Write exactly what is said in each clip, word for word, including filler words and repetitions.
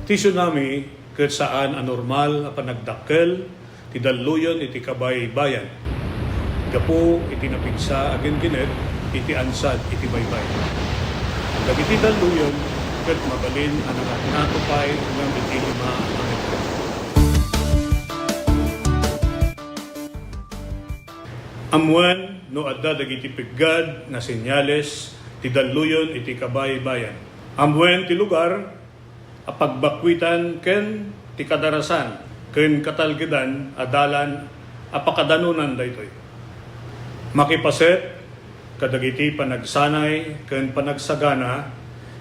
Ti tsunami ket saan a normal a panagdakkel ti dalluyon iti kabaybayan gapu iti napigsa a ginggined iti ansad iti baybay. Dagiti dalluyon ket mabalin a nangatngato pay ngem iti lima a metro. Ammoen no adda dagiti peggad nga senyales ti dalluyon iti kabaybayan. Ammoen ti lugar a pagbakkuitan ken ti kadarasan ken katalgedan a dalan a pakadanonan daytoy. Makipaset kadagiti panagsanay ken panagsagana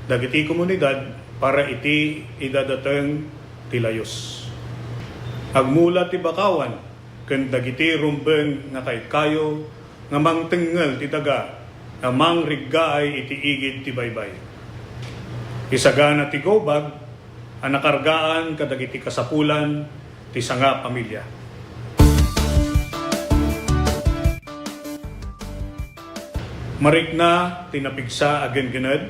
dagiti komunidad para iti idadateng ti layus. Agmula ti bakawan ken dagiti rumbeng nga kaykayo nga mangtengngel ti daga a mangriggaay iti igid ti baybay. Isagana ti go bag a nakargaan kadagiti kasapulan ti sangapamilya. Marikna ti napigsa a ginggined.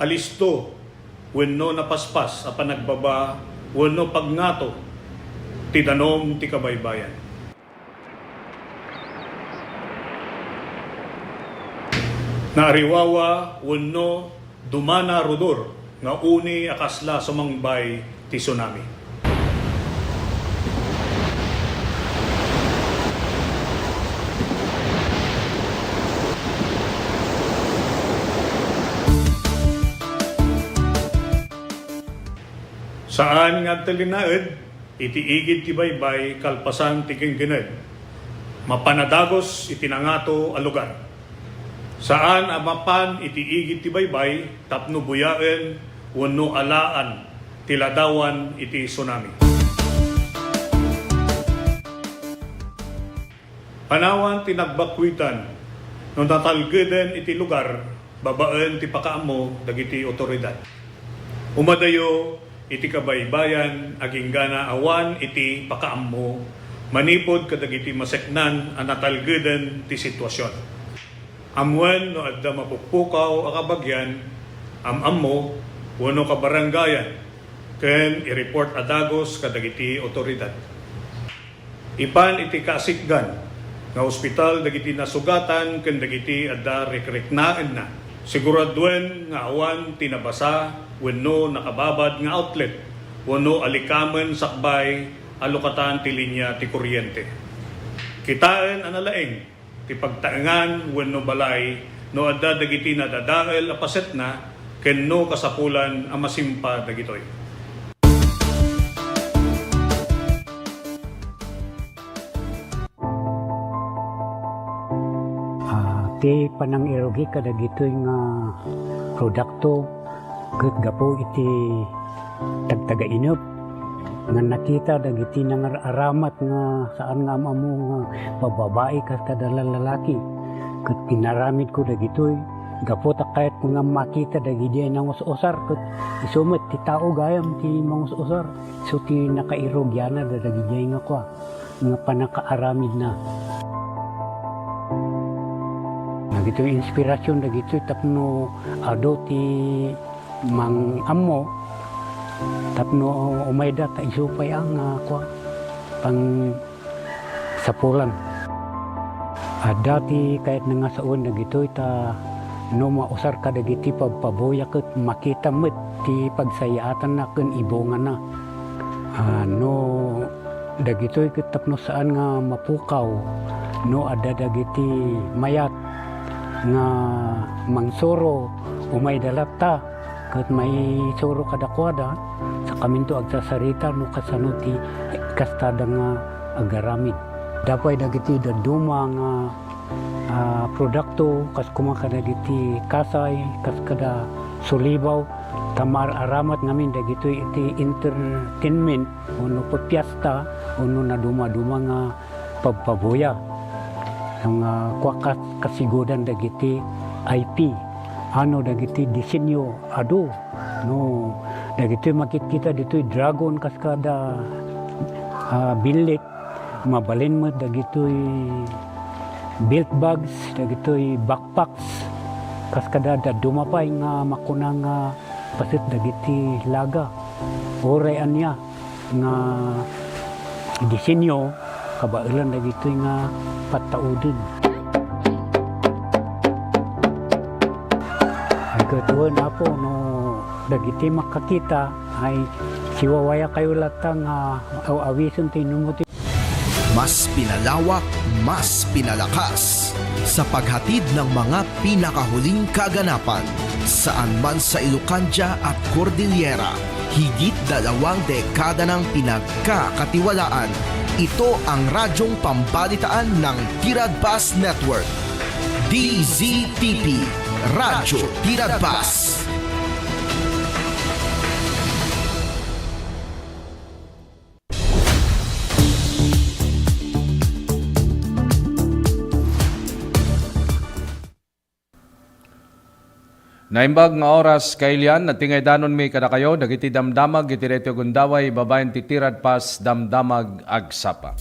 Alisto wenno napaspas a panagbaba wenno pagngato ti danum ti kabaybayan. Naariwawa wenno dumana rudor nga uni a kasla sumangbay ti tsunami. Saan nga agtalinaed iti igid ti baybay kalpasan ti ginggined. Mapan a dagus iti nangato a lugar. Saan a mapan iti igid ti baybay tapno buyaen wenno alaan ti ladawan iti tsunami. Panawan ti nagbakkuitan no natalgeden iti lugar babaen ti pakaammo dagiti otoridad. Umadayo iti kabaybayan agingga awan iti pakaammo manipud kadagiti maseknan a natalgeden ti situasion. Ammoen no adda mapukpukaw a kabagian, am-ammo, wenno kabarangayan, ken i-report a dagus kadagiti otoridad. Ipan iti kasikgan nga ospital dagiti nasugatan ken dagiti adda rikriknaenna. Siguraduen nga awan ti nabasa wenno nakababad nga outlet wenno alikamen sakbay a lukatan ti linia ti kuryente. Kitaen a nalaing ti pagtaengan wenno balay no adda dagiti nadadael a pasetna ken no kasapulan a masimpa dagitoy. Ah, ti panangirugi kadagitoy nga produkto ket gapu iti tagtagainep nga nakita dagiti nangar-aramat nga saan nga am-ammo nga bababai kas kada lalaki. Ket inaramidko dagitoy gapu ta kayatko nga makita dagidiay nangus-usar ket isu met ti tao gayam ti mangus-usar. Isu ti nakairugianna dagijay nga kua, nga pannakaaramidna. Dagitoy inspirasyon dagitoy tapno adu ti mang-ammo tapno umayda ta isu pay a nga kua, pangsapulan. Adda ti kayatna nga sawen dagitoy ta no mausar kadagiti pabpabuya ket makita met ti pagsayaatanna ken ibungana. Ah, no dagitoy ket tapno saan nga mapukaw no adda dagiti mayat nga mangsuro, umayda latta ket maisuro kadakuada, sakaminto agsasarita no kasano ti kastada nga agaramid. Adda pay dagiti dadduma nga, ah, produkto, kas koma kadagiti kasay, kas kada sulibaw, ta maar-aramat ngamin dagitoy iti entertainment, wenno piesta, wenno nadumaduma nga pabpabuya. Nga kua kas-, kasigudan dagiti I P, ano dagiti disenyo adu, no, dagitoy makitkita ditoy dragon kas kada, ah, billit, mabalin met dagitoy belt bags, dagitoy backpacks, Kas kada dadduma pay nga makuna nga paset dagiti laga. Uray ania nga disenyo kabaelan dagitoy nga pattauden. Ay, ket wen, Apo, no dagiti makakita ay siwawayakayo latta nga aw-awisen ti inummo ti Mas pinalawak, mas pinalakas sa paghatid ng mga pinakahuling kaganapan saan man sa Ilocandia at Cordillera. Higit dalawang dekada ng pinagkakatiwalaan. Ito ang radyong pambalitaan ng Tiradpas Network. D Z T P, Radyo Tiradpas. Naimbag nga oras, kailian, natingaydanonmi kadakayo dagiti damdamag iti daytoy gundaway babaen ti Tiradpas Damdamag Agsapa.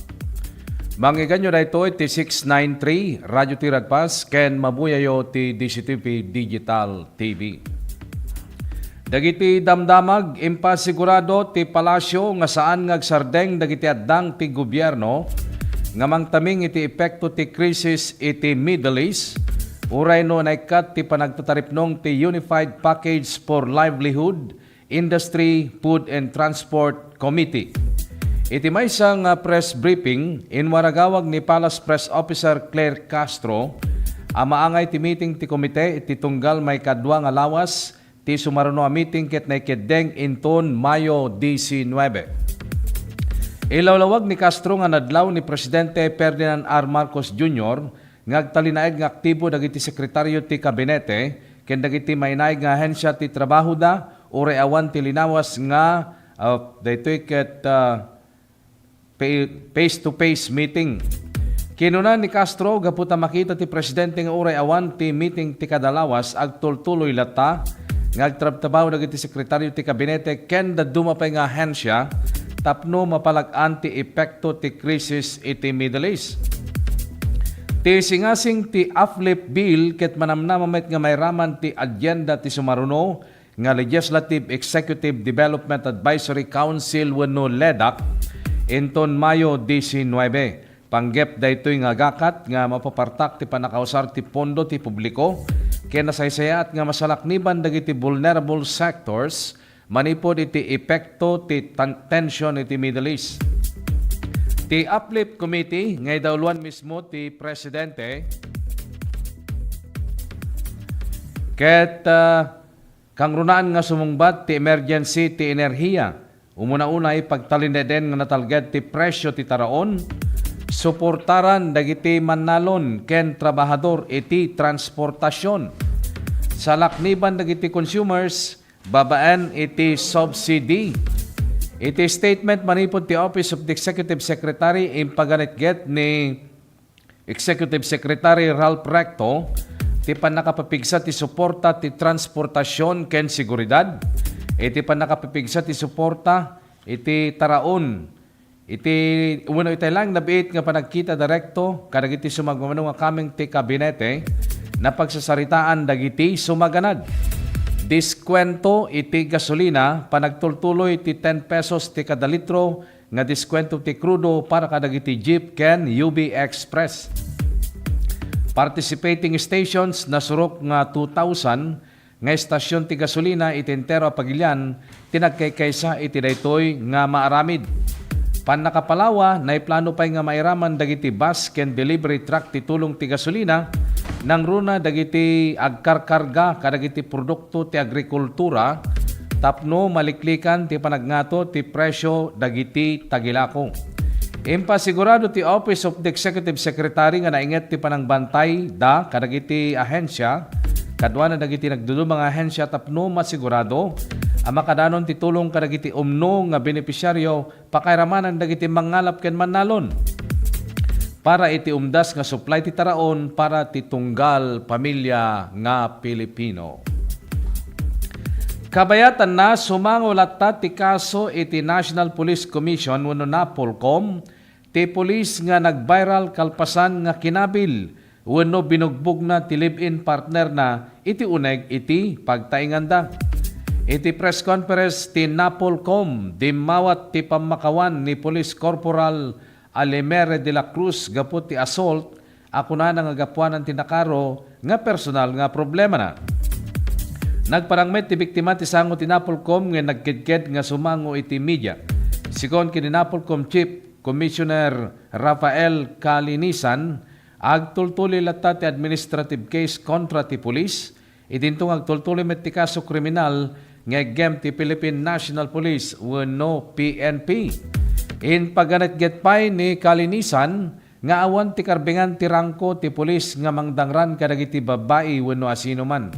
Mangiganyo daytoy ti six nine three Radyo Tiradpas ken mabuyayo ti D Z T P Digital T V. Dagiti damdamag, impasigurado ti Palasio nga saan nga agsardeng dagiti addang ti gobierno nga mangtaming iti epekto ti krisis iti Middle East, uray no naikkat ti panagtataripnong ti Unified Package for Livelihood, Industry, Food and Transport Committee. Iti maysa nga press briefing, inwaragawag ni Palace Press Officer Claire Castro a maangay ti meeting ti komite iti tunggal maikadua nga lawas ti sumaruno a meeting ket naikeddeng inton Mayo diecinuebe. Ilawlawag ni Castro nga nadlaw ni Presidente Ferdinand R. Marcos Junior nga agtalinaed nga aktibo dagiti sekretaryo ti kabinete ken dagiti mainaig nga ahensya ti trabahoda uray awan ti linawas nga, ah, daytoy ket, ah, pa-, face-to-face meeting. Kinuna ni Castro, gapu ta makita ti presidente nga uray awan ti meeting ti kada lawas, agtultuloy latta nga agtrabtrabaho dagiti sekretaryo ti kabinete ken dadduma pay nga ahensya tapno mapalag-an ti epekto ti krisis iti Middle East. Ti singasing ti uplift bill ket manamnama met nga mairaman ti agenda ti sumaruno nga Legislative Executive Development Advisory Council wenno ledak inton Mayo diecinuebe. Panggep daytoy nga agakat nga mapapartak ti pannakausar ti pondo ti publiko ken nasaysayaat nga masalakniban dagiti vulnerable sectors manipud iti epekto ti tan-, tension iti Middle East. Ti uplift committee nga idauloan mismo ti presidente ket, ah, kangrunaan nga sumungbat ti emergency ti enerhiya. Umuna-unay, pagtalinaeden nga natalged ti presyo ti taraon, suportaran dagiti mannalon ken trabahador iti transportasion. Salakniban dagiti consumers babaen iti subsidy. Iti statement manipud ti Office of the Executive Secretary, impaganetget ni Executive Secretary Ralph Recto ti pannakapapigsa ti suporta ti transportasion ken seguridad, iti pannakapapigsa ti suporta iti taraon, iti, wenno itay laeng nabiit nga panagkita da Recto kadagiti sumagmamano nga kameng ti kabinete, napagsasaritaan dagiti sumaganad. Diskuwento iti gasolina, panagtultuloy ti ten pesos ti kada litro, nga diskwento ti krudo para kadagiti jeep ken U B Express. Participating stations, nasurok nga two thousand nga estasion ti gasolina iti entero a pagilian ti nagkaykaysa iti daytoy nga maaramid. Pannakapalawa, naiplano pay nga mairaman dagiti bus ken delivery truck ti tulong ti gasolina, nangruna dagiti agkarkarga kadagiti produkto ti agrikultura, tapno maliklikan ti panagngato ti presyo dagiti tagilako. Impasigurado ti Office of the Executive Secretary nga nainget ti panangbantayda kadagiti ahensya kaduana dagiti nagduduma nga ahensya tapno masigurado a makadanon ti tulong kadagiti umno nga benepisyaryo pakairamanan dagiti mangngalap ken mannalon para iti umdas nga supply ti taraon para ti tunggal pamilya nga Pilipino. Kabayatanna, sumango latta ti kaso iti National Police Commission wenno NAPOLCOM ti pulis nga nag-viral kalpasan nga kinabil wenno binugbogna ti live-in partnerna iti uneg iti pagtainganda. Iti press conference ti Napolcom, dimmawat ti pammakawan ni Police Corporal Alimere de la Cruz gapu ti assault a kunana nga gapuanan ti nakaro nga personal nga problemana. Nagparang met ti biktima ti sango ti Napolcom nga nagkedked nga sumango iti media. Sigon ken ni Napolcom Chief Commissioner Rafael Calinisan, agtultuloy latta ti administrative case kontra ti pulis. Idinto nga agtultuloy met ti kaso kriminal nga iggem ti Philippine National Police wenno P N P. Impaganetget pay ni Calinisan nga awan ti karbingan ti rangko ti pulis nga mangdangran kadagiti babbai wenno asinoman.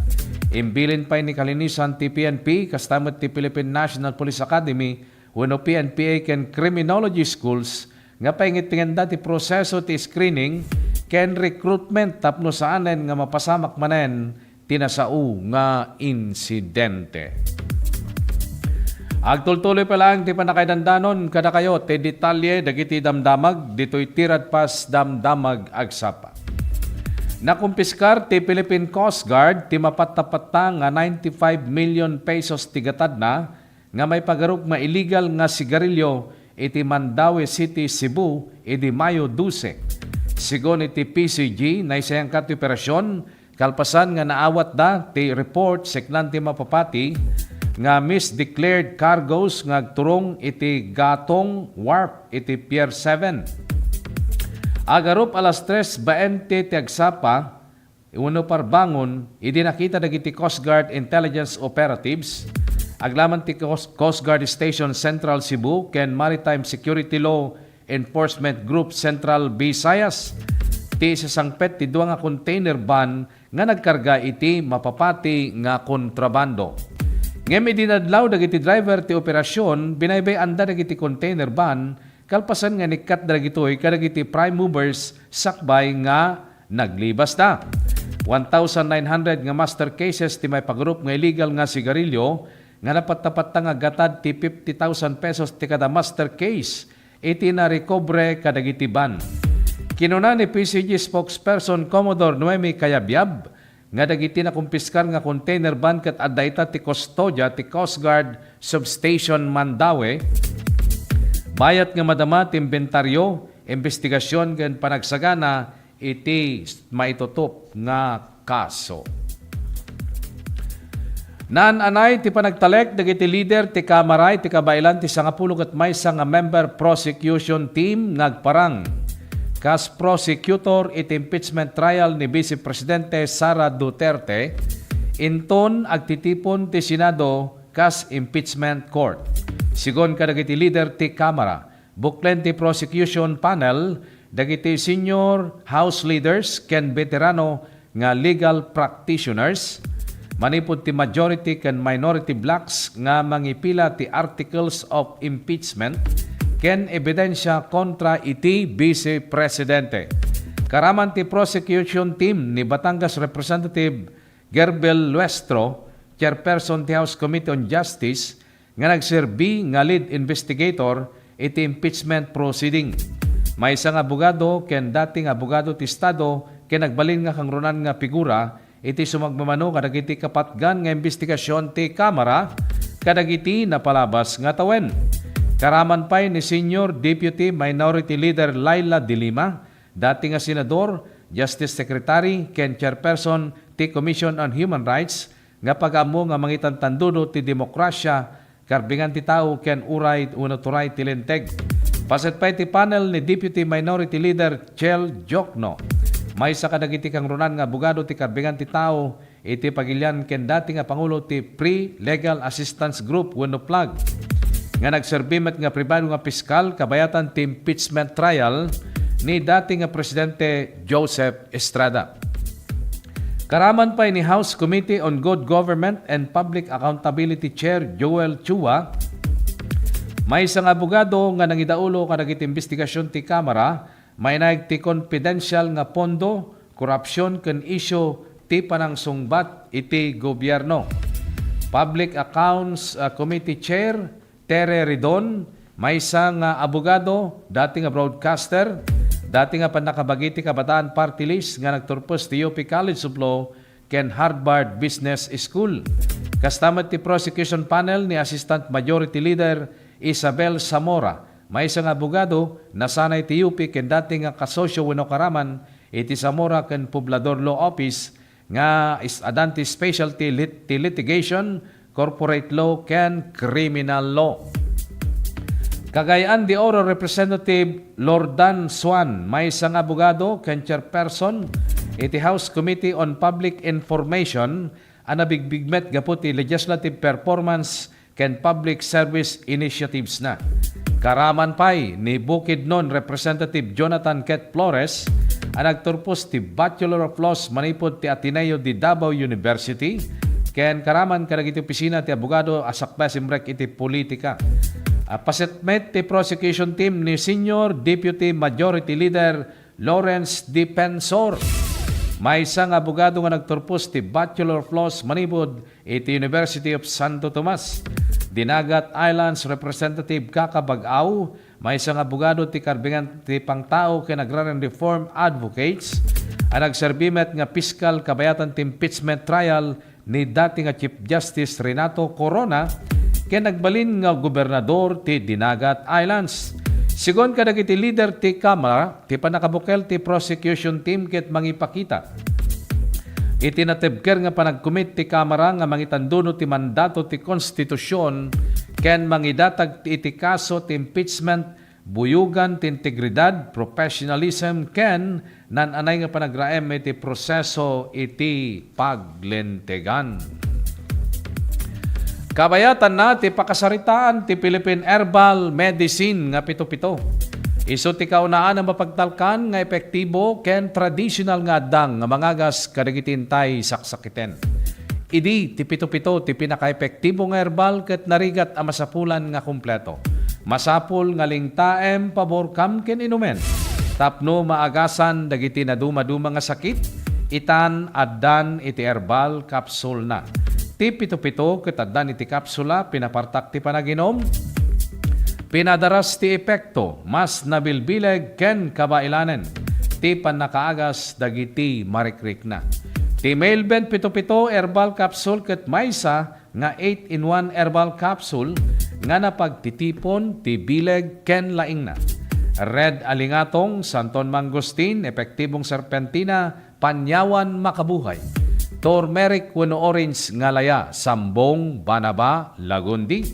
Imbilin pay ni Calinisan ti P N P, kasta met ti Philippine National Police Academy wenno P N P A ken criminology schools nga paingitngenda ti proseso ti screening ken recruitment tapno saanen nga mapasamak manen ti nasao nga insidente. Agtultuloy pa laeng ti pannakaidandanon kadakayo ti detalye dagiti damdamag ditoy Tiradpas Damdamag Agsapa. Nakumpiskar ti Philippine Coast Guard ti mapattapatta nga ninety-five million pesos ti gatadna nga maipagarup nga illegal nga sigarilyo iti Mandaue City, Cebu, idi Mayo dose. Sigon iti P C G, naisayangkat ti operasyon kalpasan nga naawatda ti report siknan ti mapapati nga misdeclared cargoes nga agturong iti Gatong Wharf iti Pier seven. Agarup alas tres baente ti agsapa, wenno parbangon, idi nakita dagiti Coast Guard intelligence operatives, aglaman ti Coast, Coast Guard Station Central Cebu ken Maritime Security Law Enforcement Group Central Visayas, ti isasangpet ti dua nga container van nga nagkarga iti mapapati nga kontrabando. Ngem idi nadlaw dagiti driver ti operasyon, binaybay-anda dagiti container van kalpasan nga inikkat dagitoy kadagiti prime movers sakbay nga naglibasda. One thousand nine hundred nga master cases ti maipagarup nga illegal nga sigarilyo nga napattapatta nga gatad ti fifty thousand pesos ti kada master case iti narekobre kadagiti van. Kinuna ni P C G spokesperson Commodore Noemi Cayabyab nga dagiti nakumpiskar nga container van ket adda ita ti kustodia ti Coast Guard Substation Mandaue, bayat nga madama ti imbentaryo, imbestigasyon ken panagsagana iti maitutup nga kaso. Naan-anay ti panagtalek dagiti lider ti Kamara iti kabaelan ti sangapulo ket maysa nga member prosecution team nga agparang kas prosecutor iti impeachment trial ni Vice Presidente Sara Duterte inton agtitipon ti Senado kas impeachment court. Sigon kadagiti lider ti Kamara, buklen ti prosecution panel dagiti senior House leaders ken veterano nga legal practitioners manipud ti majority ken minority blocs nga mangipila ti articles of impeachment ken ebidensia kontra iti Vice Presidente. Karaman ti prosecution team ni Batangas Representative Gerbel Luestro, chairperson ti House Committee on Justice, nga nagserbi nga lead investigator iti impeachment proceeding. Maysa nga abogado ken dati nga abogado ti Estado ken nagbalin nga kangrunaan nga figura iti sumagmamano kadagiti kapatgan nga imbestigasyon ti Kamara kadagiti napalabas nga tawen. Karaman pay ni Senior Deputy Minority Leader Leila de Lima, dati nga senador, Justice Secretary, ken Chairperson ti Commission on Human Rights, nga pagaammo nga mangitantandudo ti demokrasia, karbingan ti tao, ken uray wenno turay ti linteg. Paset pay ti panel ni Deputy Minority Leader Chel Diokno, maysa kadagiti kangrunaan nga abogado ti karbingan ti tao, iti pagilian ken dati nga pangulo ti Free Legal Assistance Group wenno PLAG, nga nagserbi met nga pribado nga piskal kabayatan ti impeachment trial ni dati nga Presidente Joseph Estrada. Karaman pay ni House Committee on Good Government and Public Accountability Chair Joel Chua, maysa nga abogado nga nangidaulo kadagiti imbestigasyon ti Kamara, mainaig ti confidential nga pondo, korupsyon ken isyu ti panangsungbat iti gobierno. Public Accounts, ah, Committee Chair Tere Ridon, maysa nga abogado, dati nga broadcaster, dati nga pannakabagi ti Kabataan Party List nga nagturpos ti U P College of Law ken Harvard Business School. Kasta met ti prosecution panel ni Assistant Majority Leader Isabel Zamora, maysa nga abogado, nasanay ti U P ken dati nga kasosyo wenno karaman iti Zamora ken Poblador Law Office nga is-, addan ti specialty lit-, ti litigation, corporate law, ken criminal law. Cagayan de Oro Representative Lordan Suan, maysa nga abogado ken chairperson iti House Committee on Public Information a nabigbig met gapu ti legislative performance ken public service initiatives na. Karaman pay ni Bukidnon Representative Jonathan Ket Flores a nagturpos ti Bachelor of Laws manipud ti Ateneo de Davao University, ken karaman kadagiti opisina ti abogado a sakbay a simrek iti politika. A, paset met ti prosecution team ni Senior Deputy Majority Leader Lawrence Defensor, maysa nga abogado nga nagturpos ti Bachelor of Laws manipud iti University of Santo Tomas. Dinagat Islands Representative Kaka Bag-aw, maysa nga abogado ti Karbingan ti Pangtao ken Agrarian Reform Advocates, a nagserbi met nga piskal kabayatan ti impeachment trial ni dati nga Chief Justice Renato Corona ken nagbalin nga gobernador ti Dinagat Islands. Segun kadagiti leader ti Kamara, ti pannakabukel ti prosecution team ket mangipakita iti natibker nga panagkumit ti Kamara nga mangitanduno ti mandato ti konstitusion ken mangidatag iti kaso ti impeachment, buyogan ti integridad, professionalism, ken naan-anay nga panagraem iti proseso iti paglintegan. Kabayatanna ti pakasaritaan ti Philippine Herbal Medicine nga pito-pito. Isu ti kaunaan a mapagtalkan nga epektibo ken tradisional nga addang nga mangagas kadagiti intay saksakiten. Idi ti pito-pito ti pinakaepektibo nga herbal ket narigat a masapulan nga kompleto. Masapul nga lingtaem, paborkam ken inumen tapno maagasan dagiti naduma-duma nga sakit, itan addan iti herbal capsule na. Ti pito-pito ket addan iti kapsula, pinapartak ti panaginom, pinadaras ti epekto, mas nabilbileg ken kabaelanen ti pannakaagas dagiti marikrikna. Ti Mailbend pito-pito herbal capsule ket maysa nga eight-in-one herbal capsule nga napagtitipon ti bileg ken laingna. Red alingatong, santon mangosteen, epektibong serpentina, panyawan makabuhay. Turmeric wenno orange nga laya, sambong, banaba, lagundi.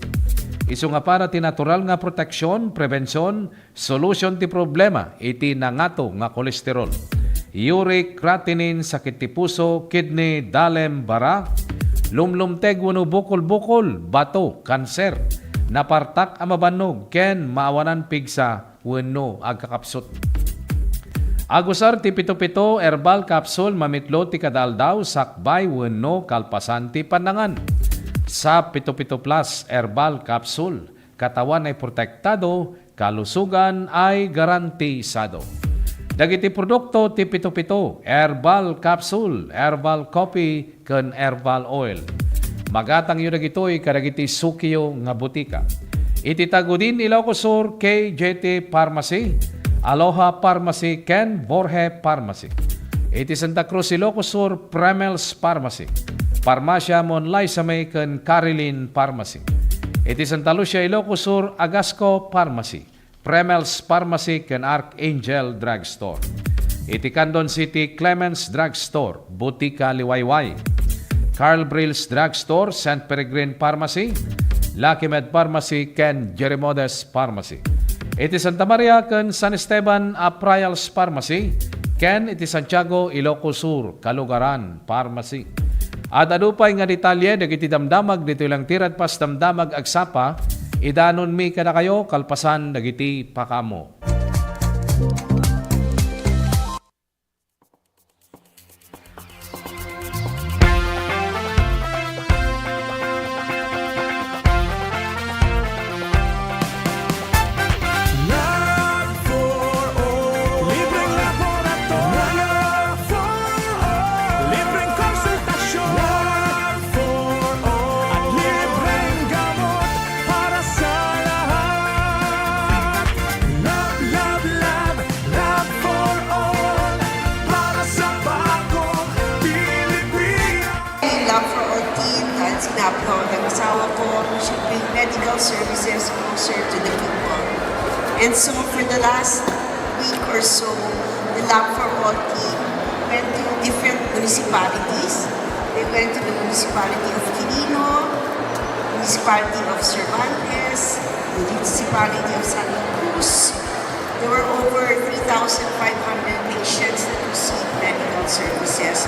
Isu nga para ti natural nga proteksion, prebension, solution ti problema iti nangato nga kolesterol. Uric creatinine, sakit ti puso, kidney, dalem, bara, lumlumteg wenno bukol-bukol, bato, kanser, napartak a mabannog, ken maawanan pigsa wenno agkakapsut. Agusar ti pito-pito herbal capsule mamitlo ti kada aldaw sakbay wenno kalpasan ti pannangan. Sa pito-pito plus herbal capsule, katawan ay protektado, kalusugan ay garantisado. Dagiti produkto ti pito-pito, herbal capsule, herbal coffee, ken herbal oil. Magatangyo dagitoy kadagiti sukiyo nga butika. Iti Tagudin, Ilocos Sur, K J T Pharmacy, Aloha Pharmacy, ken Borge Pharmacy. Iti Santa Cruz, Ilocos Sur, Premel's Pharmacy, Farmacia Monlaisame, ken Carilin Pharmacy. Iti Santa Lucia, Ilocos Sur, Agasco Pharmacy, Premel's Pharmacy, ken Archangel Drugstore. Iti Candon City, Clemens Drugstore, Butika Liwayway, Carl Brill's Drugstore, Saint Peregrine Pharmacy, Lucky Med Pharmacy, ken Jerimodes Pharmacy. Iti Santa Maria ken San Esteban, Aprayal's Pharmacy, ken iti Santiago, Ilocos Sur, Kalugaran Pharmacy. Ad-adu pay nga detalye dagiti damdamag ditoy lang ti Radpas Damdamag Agsapa, idanonmi kadakayo kalpasan dagiti pakaammo. Lab for all. Libreng laboratorio. Lab for all. Libreng konsultasyon. Lab for all. At libreng gamot para sa lahat. Lab Ako, nag-asawa ko, we should bring medical services closer to the people. And so for the last week or so, the Lab for All team went to different municipalities. They went to the municipality of Quirino, municipality of Cervantes, municipality of Santa Cruz. There were over three thousand five hundred patients that received medical services.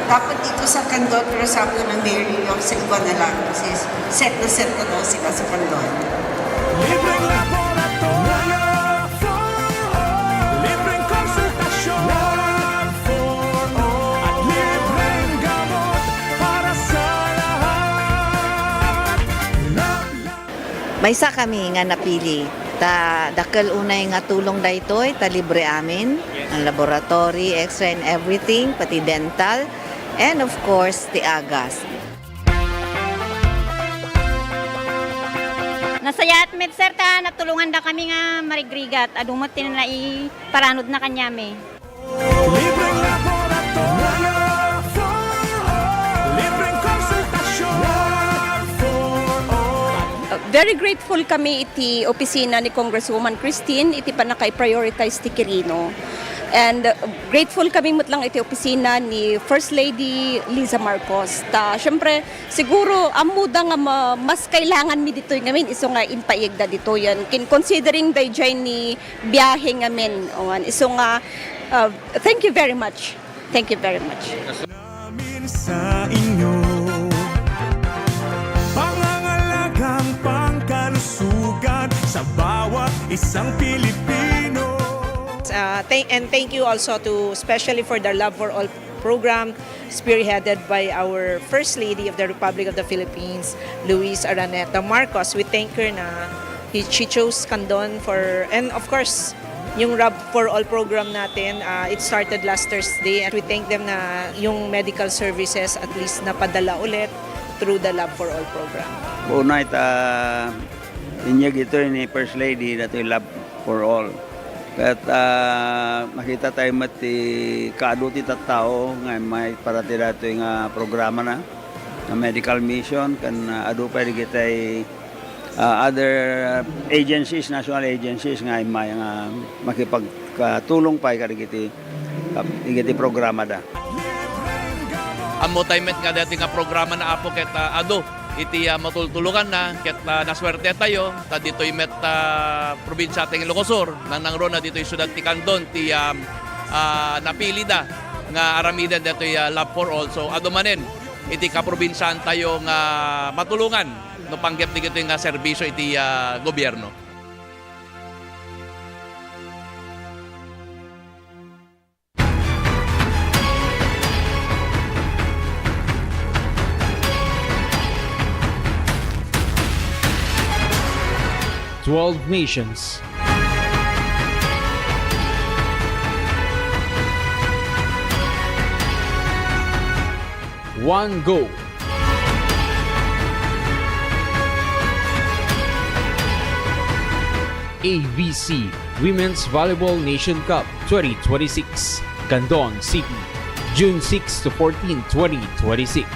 Dapat dito sa Candon, pero sabi ko ng mayor ninyo, sa iba na lang. Kasi set na set na daw sila sa Candon. Libreng laboratorio for all. Libreng konsultasyon for all. At libreng gamot para sa lahat. Maysa kami nga napili, ta dakkel unay nga tulong daytoy, ta libre amin, ang laboratory, X-ray and everything, pati dental, and of course, ti agas. Nasayaat met, sir, ta natulonganda kami nga marigrigat. Adu met ti naiparanodna kaniami. Libreng laboratorio for all. Libreng konsultasyon for all. Uh, very grateful kami iti opisina ni Congresswoman Christine iti pannaka-prioritize ti Quirino. And, uh, grateful kami met lang iti opisina ni First Lady Liza Marcos. Ta, syempre, siguro, ammoda nga ma-, mas kailanganmi ditoy ngamin, isu nga impaigda ditoyen. Kin-, considering daydiay ni biahe ngamin. Awan, isu nga, uh, thank you very much. Thank you very much. Namin sa inyo, pangangalagang pangkalusugan sa bawat isang Pilipino. Uh, thank, and thank you also to, especially for the Love for All program, spearheaded by our First Lady of the Republic of the Philippines, Luis Araneta Marcos. We thank her na he, she chose Candon for, and of course, yung Love for All program natin, ah, it started last Thursday, and we thank them na yung medical services at least napadala ulit through the Love for All program. Unay ta inyeg itoy ni First Lady datoy Love for All. Ket, ah, makita tayo met ti kaadu ti tattao nga immay para ti datoy nga programa na, nga medical mission, ken, ah, adu pay digitay, ah, other agencies, national agencies nga immay nga makipagkatulong pay kadagiti, digiti programa da. Ammo tayo met nga dati nga programa na, Apo, ket, ah, adu iti, ah, matultulukanna, ket, ah, nasuerte tayo, ta ditoy met, ah, probinsia ti Ilocos Sur, nangnangruna ditoy siudad ti Candon, ti, ah, ah, napili da nga aramiden ditoy, ah, Love for All. So, adu manen iti kaprobinsiaan tayo nga matulongan no panggep dagitoy nga serbisio iti, ah, gobierno. Twelve nations. One goal. A V C Women's Volleyball Nation Cup twenty twenty-six, Candon City, June six to fourteen, twenty twenty-six.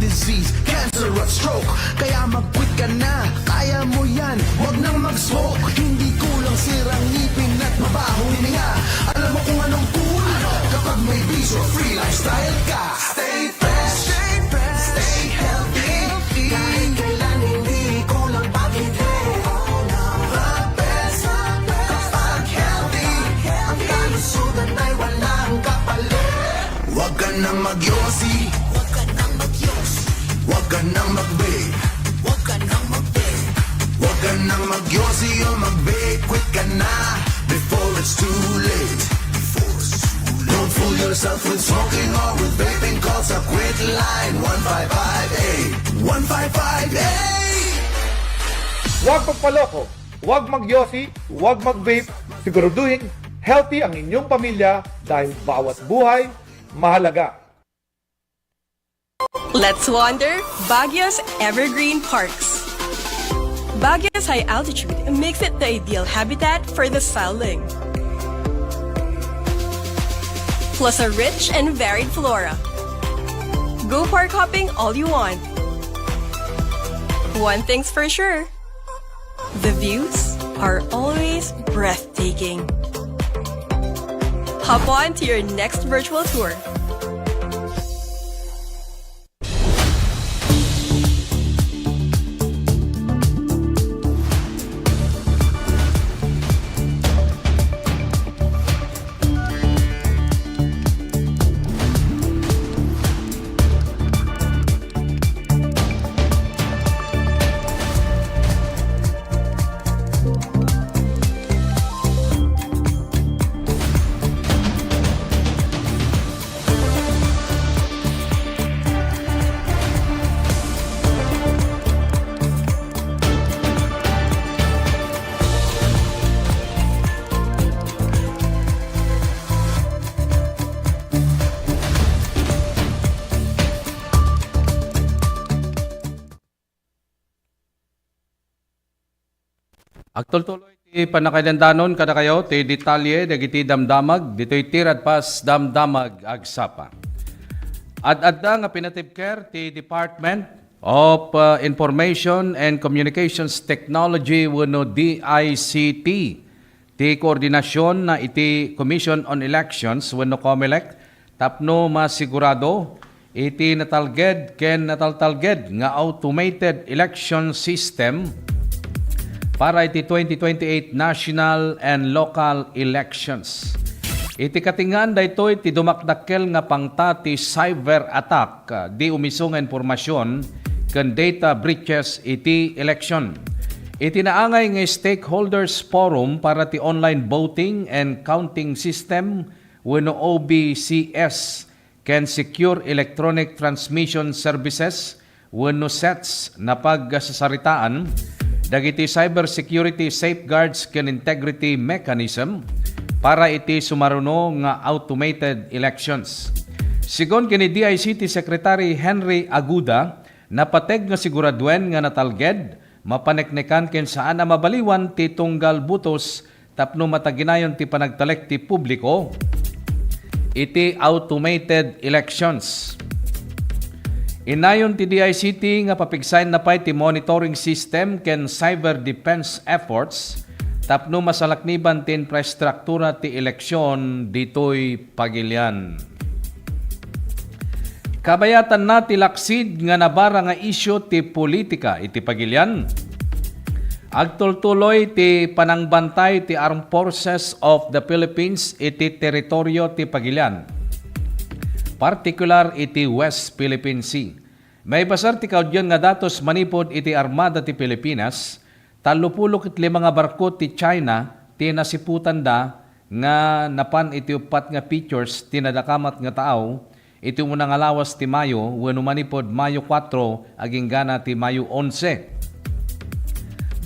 disease, cancer at stroke. Kaya mag-quit ka na, kaya mo yan, wag nang mag-smoke. Hindi kulang sirang ngipin at mabahong hininga. Alam mo kung anong cool kapag may bisyo, free lifestyle ka. Stay fresh, stay fresh, stay healthy. Kahit kailan hindi kulang pag-ibig. Oh no, the best, the best kapag healthy. Ang kalusugan ay walang kapalit. Huwag ka nang magyosi. Huwag ka nang magyosi. Huwag ka nang mag-vape. Huwag ka nang mag-vape. Huwag ka nang magyosi o mag-vape. Quit ka na before it's too late. Before it's too late. Don't fool yourself with smoking or with vaping. Call sa Quit Line one five five eight. One five five eight. Huwag magpaloko, huwag magyosi, huwag mag-vape. Siguraduhin healthy ang inyong pamilya dahil bawat buhay mahalaga. Let's wander Baguio's evergreen parks. Baguio's high altitude makes it the ideal habitat for the silent. Plus a rich and varied flora. Go park hopping all you want. One thing's for sure, the views are always breathtaking. Hop on to your next virtual tour. Agtultuloy ti pannakailandanon kadakayo ti detalye dagiti damdamag ditoy Tiradpas Damdamag Agsapa. Ad-adda nga pinatibker ti Department of, uh, Information and Communications Technology wenno D I C T ti koordinasyon na iti Commission on Elections wenno COMELEC tapno masigurado iti natalged ken nataltalged nga automated election system para iti twenty twenty-eight national and local elections. Iti katingaan daytoy ti dumakdakkel nga pangta ti cyber attack, di umiso nga impormasyon ken data breaches iti election. Iti naangay nga Stakeholders Forum para ti Online Voting and Counting System wenno O B C S ken Secure Electronic Transmission Services wenno sets napagsasaritaan dagiti cybersecurity safeguards ken integrity mechanism para iti sumaruno nga automated elections. Sigun ken ni D I C T Secretary Henry Aguda, napateg nga siguraduen nga natalged, mapaneknekan ken saan a mabaliwan ti tunggal butos tapno mataginayon ti panagtalek ti publiko iti automated elections. Innayon ti D I C T nga papigsaenna pay ti monitoring system ken cyber defense efforts tapno masalakniban ti infrastruktura ti eleksyon ditoy pagilian. Kabayatanna ti laksid nga nabara nga isyu ti politika iti pagilian. Agtultuloy ti panangbantay ti Armed Forces of the Philippines iti teritoryo ti pagilian, partikular iti West Philippine Sea. Maipaser ti kaudyon nga datos manipud iti Armada ti Pilipinas, tallopulo ket lima nga barko ti China ti nasiputanda nga napan iti uppat nga pictures ti nadakamat nga taaw iti umuna nga lawas ti Mayo wenno manipud Mayo kuatro agingga na ti Mayo onse.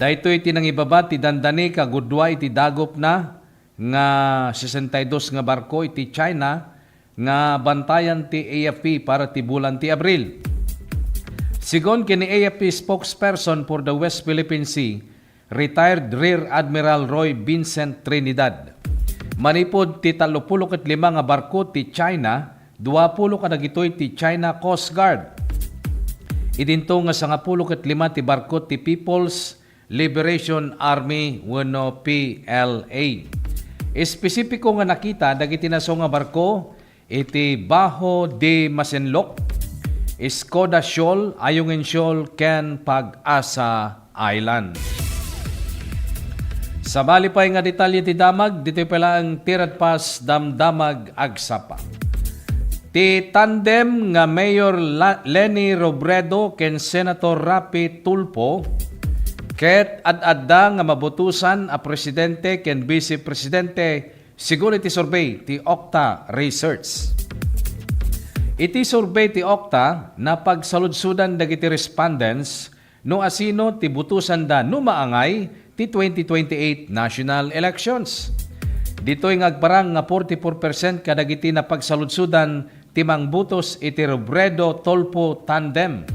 Daytoy ti nangibaba ti dandani kagudua iti dagupna nga sesenta y dos nga barko iti China nga bantayan ti A F P para ti bulan ti Abril. Sigun ken ni A F P spokesperson for the West Philippine Sea, retired Rear Admiral Roy Vincent Trinidad, manipud ti tallopulo ket lima nga barko ti China, duapulo kadagitoy ti China Coast Guard. Idinto nga sangapulo ket lima ti barko ti People's Liberation Army wenno P L A. Espesipiko nga nakita dagiti naso nga barko iti Bajo de Masinloc, Skoda Shoal, Ayungin Shoal, ken Pag-asa Island. Sabali pay nga detalye ti damag, ditoy pay laeng ti Radpas Damdamag agsapa. Ti tandem nga Mayor La-, Leni Robredo ken Senator Raffy Tulfo ket ad-adda nga mabutosan a presidente ken vice presidente, segun iti survey ti Okta Research. Iti survey ti Okta, napagsaludsodan dagiti respondents no asino ti butosanda no maangay ti twenty twenty-eight national elections. Ditoy nga agparang nga forty-four percent kadagiti napagsaludsodan ti mangbutos iti Robredo-Tulfo tandem.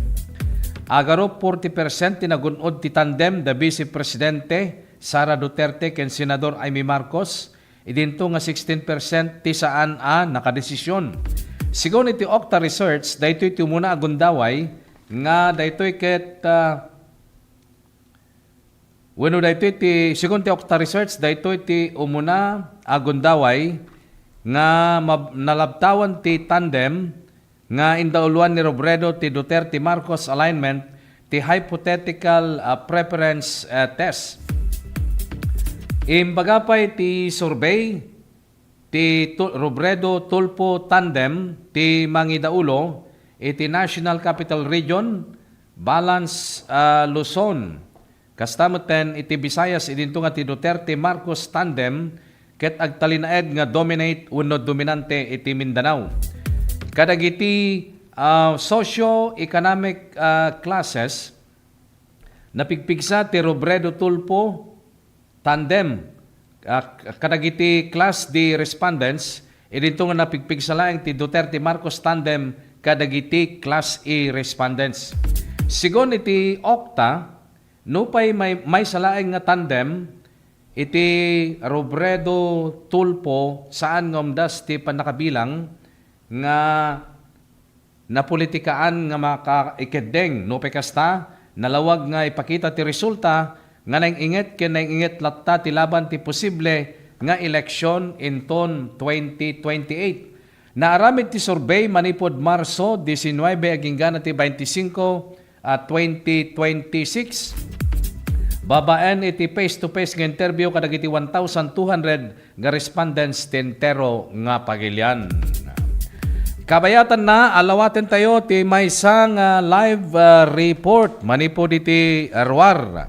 Agarup forty percent ti nagun-od ti tandem da Vice Presidente Sara Duterte ken Senador Imee Marcos, idinto nga sixteen percent ti saan a nakadesisyon. Segun iti Okta Research, daytoy ti umuna a gundaway nga daytoy ket, ah, wenno daytoy ti, segun ti Okta Research, daytoy ti umuna a gundaway nga mab-, nalabtawan ti tandem nga indauloan ni Robredo ti Duterte-Marcos alignment ti hypothetical, ah, preference, ah, test. Imbaga pay ti survey, ti Tu-, Robredo-Tulfo tandem ti mangidaulo iti National Capital Region, balance, ah, Luzon. Kasta metten iti Visayas, idinto nga ti Duterte-Marcos tandem ket agtalinaed nga dominate wenno dominante iti Mindanao. Kadagiti, ah, socio-economic, ah, classes, napigpigsa ti Robredo-Tulfo tandem, ah, kadagiti class D respondents, idinto nga napigpigsa laeng ti Duterte-Marcos tandem kadagiti class E respondents. Segun iti Okta, nupay may-, maysa laeng nga tandem, iti Robredo-Tulfo, saan nga umdas ti pannakabilang nga napolitikaan nga makaikeddeng. Nupay kasta, nalawag nga ipakita ti resulta nga naing-inget ken naing-inget latta ti laban ti posible nga eleksyon inton twenty twenty-eight. Naaramid ti survey manipud Marso diecinuebe agingga na ti baintisingko, ah, twenty twenty-six. Babaen iti face-to-face nga interview kadagiti one thousand two hundred nga respondents ti entero nga pagilian. Kabayatanna, alawatentayo ti maysa nga live, ah, report manipud iti ruar.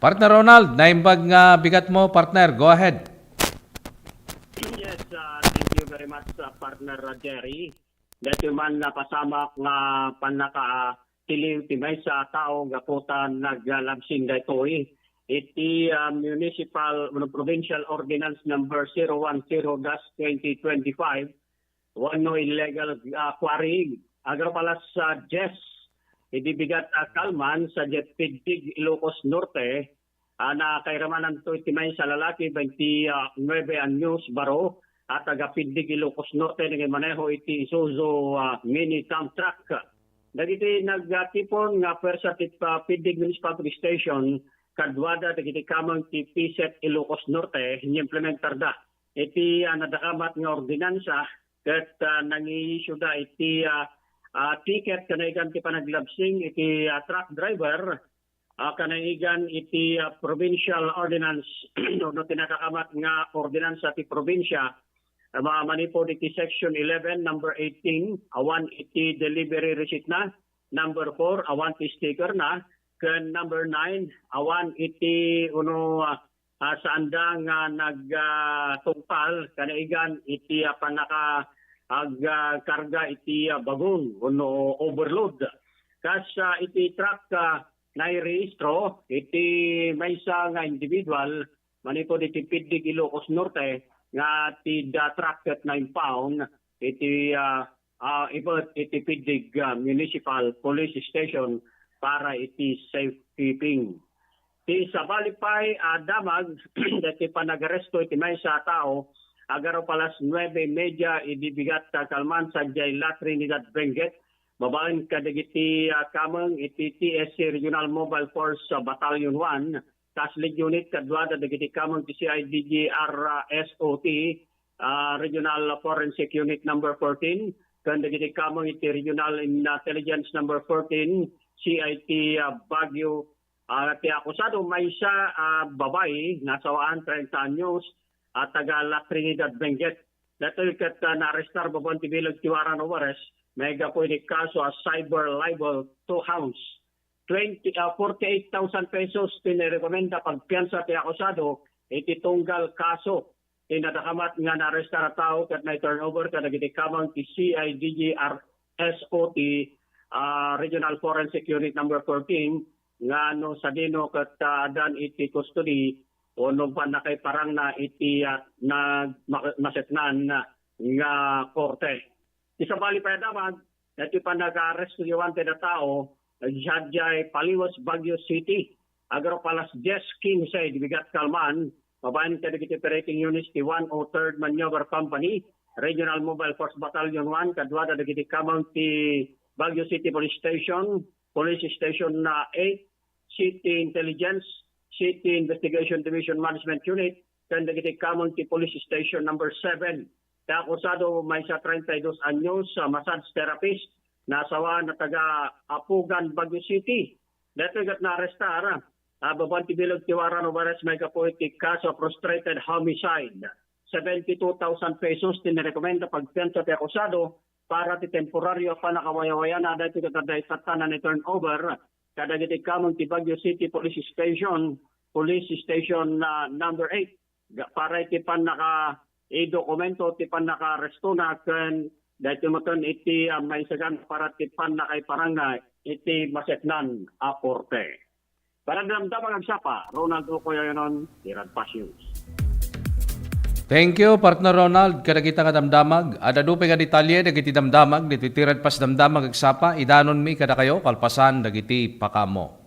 Partner Ronald, naimbag nga bigatmo, partner. Go ahead. Yes, ah, thank you very much, ah, partner, ah, Jerry. Daytoy man napasamak nga pannakatiliw ti maysa a tao gapu ta naglabsing daytoy iti, ah, Municipal, ano, Provincial Ordinance Number zero one zero dash twenty twenty-five, wenno illegal, ah, quarrying. Agarup alas, ah, dies idi bigat a kalman sadiay Piddig, Ilocos Norte, ah, nakairamananto iti maysa a lalaki, bainti nuebe anyos baro, a taga Piddig, Ilocos Norte, nagmaneho iti Isuzu, ah, mini dump truck. Dagiti nagtipon nga puwersa ti, ah, Piddig Municipal Police Station, kaduada dagiti kameng ti PSEP Ilocos Norte, inimplementarda iti, ah, nadakamat nga ordinansa ket, ah, nangi-issueda iti, ah, ah, ticket kanagan ti panaglabsing iti, ah, truck driver, ah, kanagan iti, ah, provincial ordinance no, no ti nadakamat nga ordinansa ti probinsia, ah, ma-, manipud iti section eleven, number eighteen, awan iti delivery receipt na, number four, awan ti sticker na, ken number nine, awan iti uno, ah, ah, saanda nga nag, ah, tungpal kanagan iti, ah, pannaka-, ag-, ah, karga iti, ah, bagun wenno overload. Kas, ah, iti truck, ah, nairehistro iti maysa nga individual manipud iti Piddig, Ilocos Norte nga ti da truck ket na-impound iti, ah, ah, ibet iti Piddig, ah, Municipal Police Station para iti safekeeping. Ti sabali pay a damag, daytoy panagaresto iti maysa a tao, agarup alas nuebe y media idi bigat a kalman sadiay La Trinidad Benguet, Babaen kadagiti, ah, kameng iti T S C Regional Mobile Force, ah, Battalion one, Task Lead Unit, kaduada dagiti kameng ti C I D G R, ah, S O T, ah, Regional Forensic Unit number fourteen, ken dagiti kameng iti Regional Intelligence number fourteen, C I T, ah, Baguio. Ah, ti akusado, maysa, ah, babai, nasawaan, treinta anyos, ah, taga La Trinidad, Benguet. Daytoy ket, ah, naarestar babaen ti bileg ti warrant of arrest, maigapu iti kaso a cyber libel, two counts. Twenty, ah, forty-eight thousand pesos ti nairekomenda pagpiansa ti akusado iti tunggal kaso ti nadakamat nga naarestar a tao ket nai-turnover kadagiti kameng ti C I D G R S O T, ah, Regional Forensic Unit number fourteen, nga no sadino ket, ah, addan iti custody o no pannakaiparangna iti, ah, nag-, ma-, masetnan nga korte. Ti sabali pay a damag, daytoy pannakaaresto ti wanted a tao, sadiay Paliwes, Baguio City, agraw alas dies quince, dibigat kalman, babaen kadagiti operating units ti one oh third Maneuver Company, Regional Mobile Force Battalion one, kaduada dagiti kameng ti Baguio City Police Station, Police Station na eight, City Intelligence, City Investigation Division Management Unit, ken dagiti kameng ti Police Station number seven. Ti akusado, maysa treinta y dos anyos, ah, massage therapist, nasawaan a taga Apugan, Baguio City. Daytoy ket naarestar, ah, babaen ti bileg ti warrant of arrest maigapu iti kaso a frustrated homicide. Seventy-two thousand pesos ti nirekomenda pagpiansa ti akusado para ti temporario a pannakawayawayana, daytoy ket adda itatta a nai-turnover kadagiti kameng ti Baguio City Police Station, Police Station, ah, number eight, ga-, para iti pannaka-, idokumento ti pannakaarestona ken daytoy metten iti, ah, maisagana para ti pannakaiparangna iti masetnan a korte. Para Damdamag Agsapa, Ronald Ocoy Ayonon, ti Radpas News. Thank you, partner Ronald, kadagita nga damdamag. Adda adu pay nga detalye dagiti damdamag ditoy ti Radpas Damdamag Agsapa, idanonmi kadakayo kalpasan dagiti pakaammo.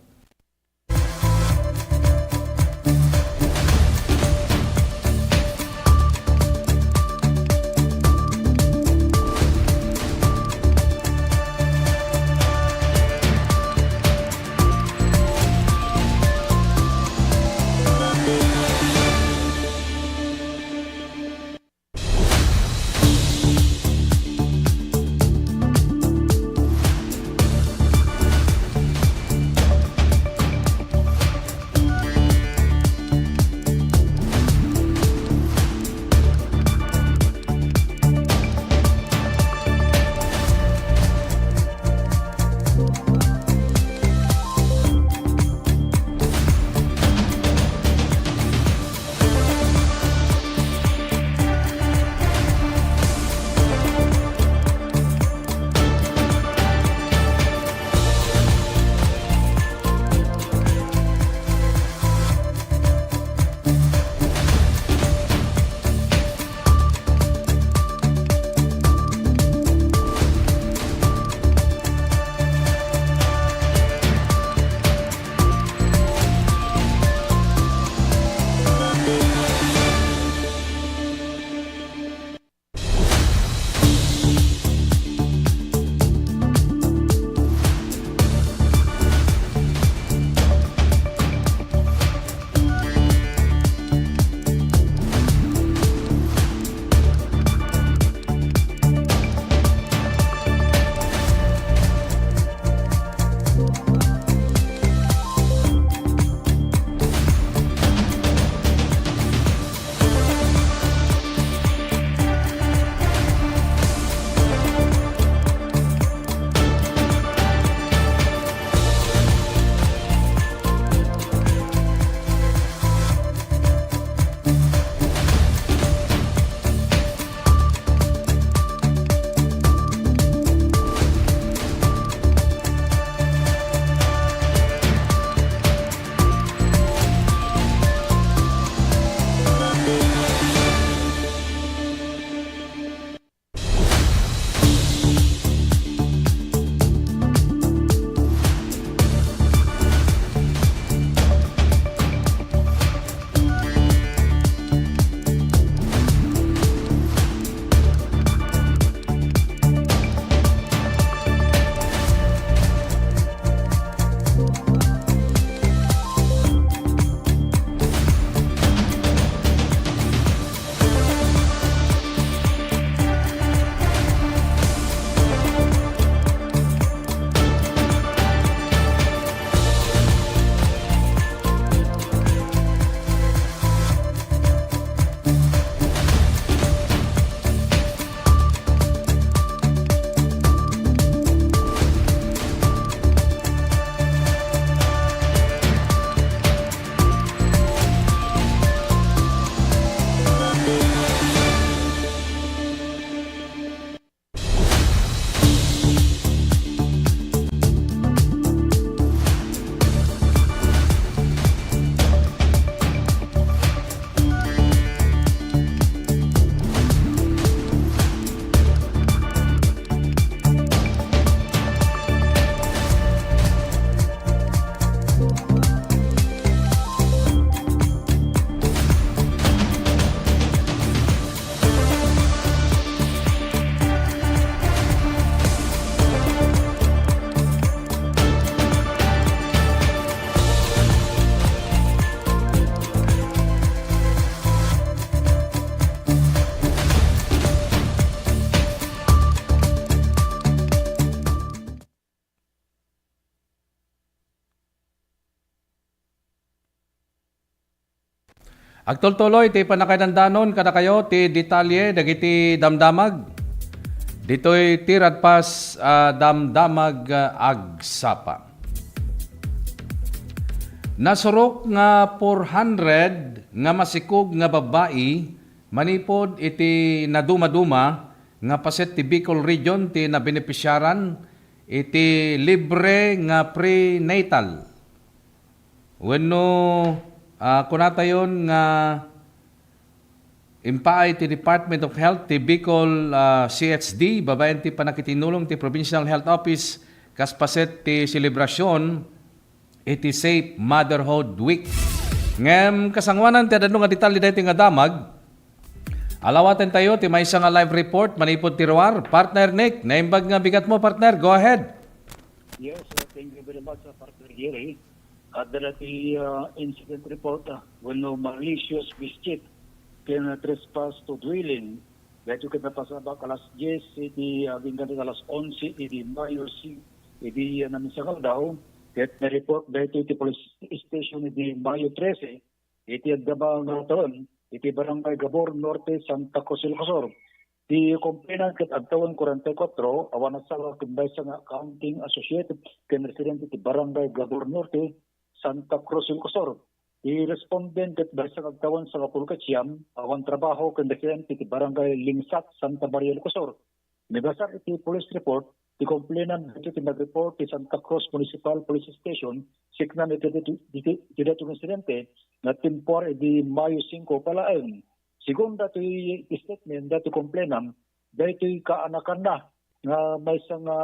Agtultuloy ti pannakaidandanon kadakayo ti detalye dagiti damdamag. Ditoy ti Radpas a Damdamag, ah, agsapa. Nasurok nga four hundred nga masikog nga babbai manipud iti nadumaduma nga paset ti Bicol Region ti nabenepisiaran iti libre nga prenatal. Wenno, ah, kunatayon nga impaay ti Department of Health ti Bicol, ah, C H D babaen ti pannakitinulong ti Provincial Health Office kas paset ti selebrasyon iti Safe Motherhood Week. Ngem kasangoanan ti adda nga detalye daytoy nga damag, alawatentayo ti maysa nga live report manipud ti ruar. Partner Nick, naimbag nga bigatmo, partner. Go ahead. Yes, uh, thank you very much, uh, Partner Gary. Adda ti uh, incident report uh, wenno malicious mischief ken uh, trespass to dwelling. Daytoy ket napasabak alas dies iti uh, agingga iti alas onse iti Mayo si iti uh, naminsan nga aldaw. Ket na-report daytoy iti police station iti Mayo trese iti agdama nga taon iti Barangay Gabor Norte, Santa Cruz, Ilocos Sur. Ti complainant ket agtawen kuarenta y kuatro, awan asawa ken maysa nga accounting associate ken residente ti Barangay Gabor Norte, Santa Cruz, Ilocos Sur. Ti respondent ket maysa nga agtawen sangapulo ket siam, awan trabaho ken residente ti Barangay Lingsat, Santa Maria, Ilocos Sur. Mibasar iti police report, ti complainant daytoy ti nag-report ti Santa Cruz Municipal Police Station, siknan iti, iti, iti, iti daytoy nga insidente nga timpuar idi Mayo singko pay laeng. Segun daytoy statement daytoy complainant, daytoy kaanakanna nga maysa nga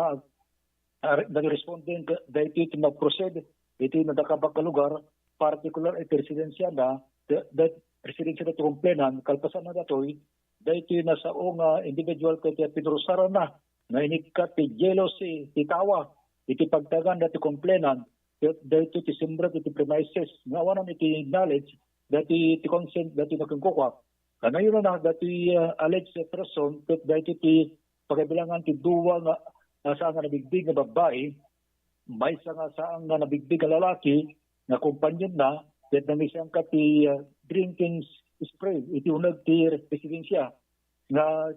ah, dagiti respondent daytoy ti nag-proceed iti nadakabak nga lugar, partikular iti residensiana, da-, da-, residensia daytoy complainant, kalpasanna daytoy, daytoy nasao nga individual ket pinurusaranna nga inikkat ti jealousy ti tawa iti pagtaengan daytoy complainant ket daytoy ti simrek iti premises nga awanan iti knowledge daytoy ti consent daytoy nga kenkuana. Kanayonana daytoy ah, alleged person ket daytoy ti pagkabilangan ti dua nga nga saan nga nabigbig nga babbai, maysa nga saan nga nabigbig nga lalaki nga kompanionna ket nangisangka ti ah, drinking spray iti uneg ti residensia nga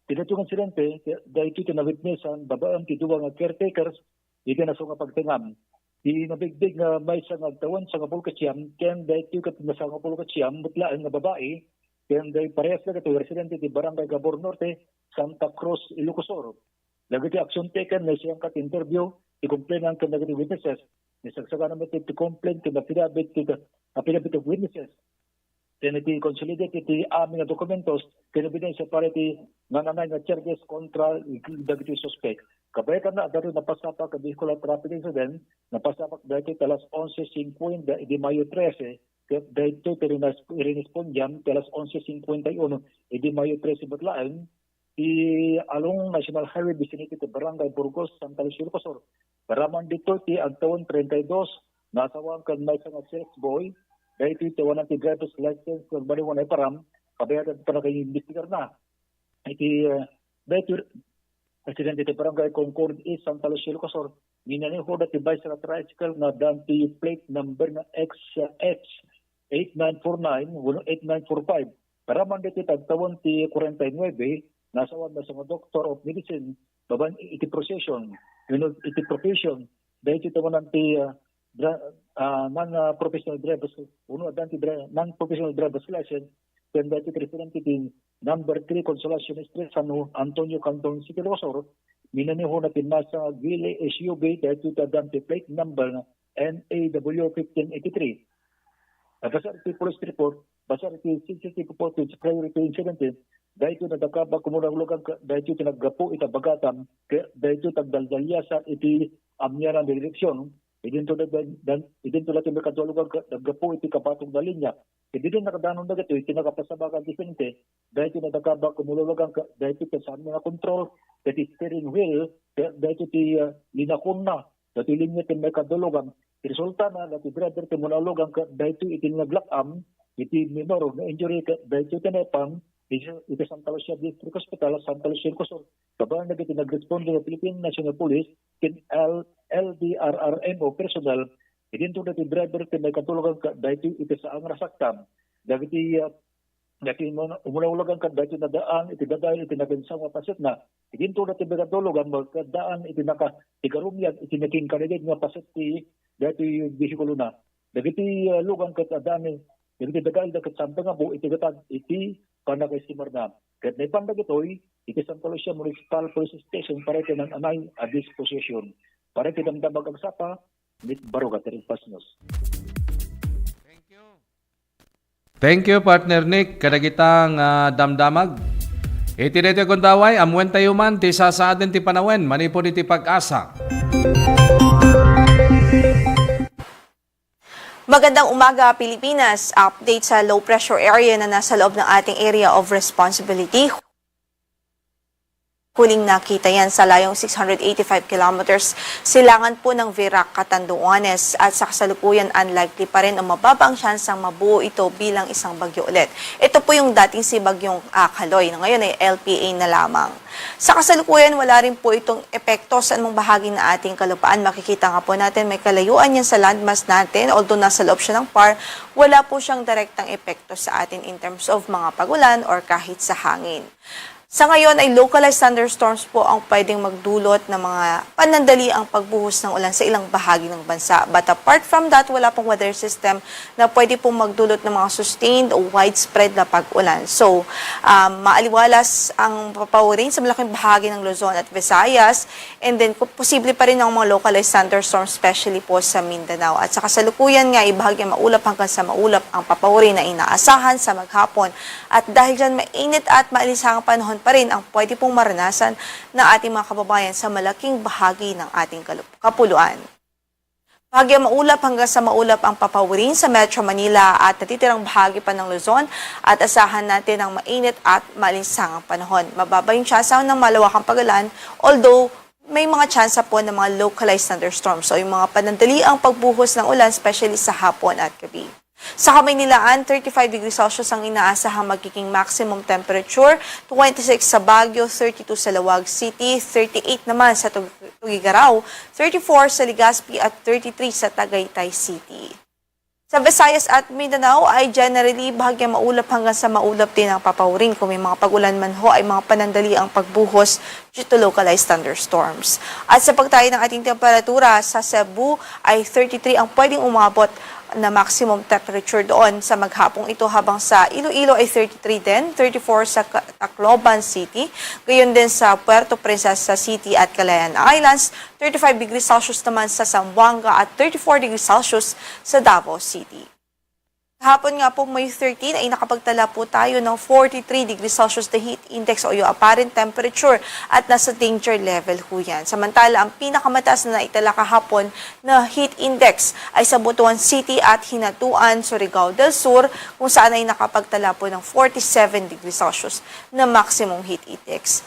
ti daytoy nga insidente, daytoy ti nawitnessan babaen ti dua nga caretakers iti nasao nga pagtaengan. Ti nabigbig nga maysa nga agtawen sangapulo ket siam ken daytoy ket nasangapulo ket siam met laeng nga babai ken day parehas dagitoy residente ti Barangay Gabor Norte, Santa Cruz, Ilocos Sur. Dagiti action taken, naisayangka ti interview ti complainant ken dagiti witnesses. Naisagsagaan met ti complaint ken affidavit ti affidavit of witnesses. Ken iti consolidated iti amin nga dokumentos ken ebidensya para iti nananay nga charges kontra dagiti suspek. Kabayatanna, adda rin napasapak a vehicular traffic incident, napasapak daytoy ti alas onse cincuenta idi Mayo trese, ket daytoy ti rinas-, rinispondian ti alas onse cincuenta y uno idi Mayo trese met laeng, ti along National Highway vicinity ti Barangay Burgos, Santa Lucia, Ilocos Sur. Paraman dito ti agtawen treinta y dos nga asawa ken maysa nga sales boy, daytoy ti awanan ti driver's license ken baliwan a param, kabayatan ti pannakaimbestigarna. Iti, ah, daytoy residente ti Barangay Concord East, Santa Lucia, Ilocos Sur, minaneho daytoy maysa nga tricycle nga addaan ti plate number nga X H eight nine four nine wenno eight nine four five. Paraman daytoy ti agtawen ti kuarenta y nuebe nga asawa maysa nga Doctor of Medicine, babaen iti profession, wenno iti profession, daytoy ti awanan ti, ah, dra-, ah, non, ah, professional driver's, wenno addaan ti dra-, non-professional driver's license, ken daytoy ti residente ti number three Consolacion Street, San Antonio, Canton City, Ilocos Sur, minanehona ti maysa nga Geely S U V, daytoy ti addaan ti plate number nga N A W fifteen eighty-three. Basar iti police report, basar iti C C T V footage prior to incident, daytoy nadakabak kumuna ulugan ket daytoy ti naggapu iti abagatan ket daytoy ti agdaldaliasa iti amianan nga direksion. Idinto da, da, idinto da ti makadua ulugan ket naggapu iti kapatong nga linya. Ket idi nakadanon dagitoy ti nakapasabakan ti insidente, daytoy nadakabak kumuna ulugan ket daytoy ti saan nga control ket ti steering wheel ket daytoy ti ah, linakonna. Daytoy linya ti makadua ulugan. Ti resultana, daytoy driver ti muna ulugan ket daytoy iti naglak-am iti minor nga injury ket daytoy ti naipang iti, iti Santa Lucia District Hospital, Santa Lucia, Ilocos Sur. Kabaelan dagiti nagresponde nga Philippine National Police ken L-, L D R R M O personnel, idinto daytoy driver ti makadua ulugan ket daytoy iti saan nga nasaktan. Dagiti, ah, dagiti umuna-, umulawlagan ket dagiti nadaan iti dadael iti nagensaw nga pasetna. Idinto dagiti bigat dulugan, ket daan iti naka-, iti karumiag iti nakingkaligid nga paset ti dagiti bihikulona. Dagiti, ah, lugan ket addaan, dagiti dadaelda ket saan nga pu iti gatad iti pannakaisimarna. Ket naipan dagitoy iti Santa Lucia Municipal Police Station para iti naan-anay a disposition. Para iti Damdamag Agsapa, Nick Baruga, Tiripas News. Thank you. Thank you, Partner Nick, kadagita nga damdamag. Iti daytoy gundaway, ammuentayo man ti sasaaden ti panawen manipud iti Pag-asa. Magandang umaga, Pilipinas. Update sa low pressure area na nasa loob ng ating area of responsibility. Huling nakita yan sa layong six hundred eighty-five kilometers silangan po ng Virac, Catanduanes, at sa kasalukuyan unlikely pa rin o mababa ang tsansang mabuo ito bilang isang bagyo ulit. Ito po yung dating si Bagyong, ah, Kaloy, na ngayon ay L P A na lamang. Sa kasalukuyan, wala rin po itong epekto sa anumang bahagi ng ating kalupaan. Makikita nga po natin, may kalayuan yan sa landmass natin. Although nasa loob siya ng par, wala po siyang direktang epekto sa atin in terms of mga pagulan or kahit sa hangin. Sa ngayon ay localized thunderstorms po ang pwedeng magdulot ng mga panandaliang pagbuhos ng ulan sa ilang bahagi ng bansa. But apart from that, wala pong weather system na pwede pong magdulot ng mga sustained o widespread na pag-ulan. So, um, maaliwalas ang papauring sa malaking bahagi ng Luzon at Visayas. And then, ku-, posible pa rin ang mga localized thunderstorms, especially po sa Mindanao. At sa kasalukuyan nga, ay bahagya maulap hanggang sa maulap ang papauring na inaasahan sa maghapon. At dahil dyan, mainit at maalinsangang panahon pa rin ang pwede pong maranasan ng ating mga kababayan sa malaking bahagi ng ating kalup-, kapuluan. Bahagya maulap hanggang sa maulap ang papauring sa Metro Manila at natitirang bahagi pa ng Luzon at asahan natin ang mainit at maalinsangang panahon. Mababa yung tsansa ng malawakang pag-ulan, although may mga tsansa po ng mga localized thunderstorms o yung mga panandaliang pagbuhos ng ulan, especially sa hapon at gabi. Sa Kamaynilaan, thirty-five degrees Celsius ang inaasahang magiging maximum temperature, twenty-six sa Baguio, thirty-two sa Laoag City, thirty-eight naman sa Tug-, Tuguegarao, thirty-four sa Legazpi at thirty-three sa Tagaytay City. Sa Visayas at Mindanao ay generally bahagya maulap hanggang sa maulap din ang papauring. Kung may mga pag-ulan man ho ay mga panandaliang pagbuhos due to localized thunderstorms. At sa pagtayo ng ating temperatura, sa Cebu ay thirty-three ang pwedeng umabot na maximum temperature doon sa maghapong ito, habang sa Iloilo ay thirty-three din, thirty-four sa Ka-, Tacloban City, gayon din sa Puerto Princesa City at Calayan Islands, thirty-five degrees Celsius naman sa Zamboanga at thirty-four degrees Celsius sa Davao City. Kahapon nga po, May thirteen, ay nakapagtala po tayo ng forty-three degrees Celsius na heat index o yung apparent temperature at nasa danger level ho yan. Samantala, ang pinakamataas na naitala kahapon na heat index ay sa Butuan City at Hinatuan, Surigao del Sur, kung saan ay nakapagtala po ng forty-seven degrees Celsius na maximum heat index.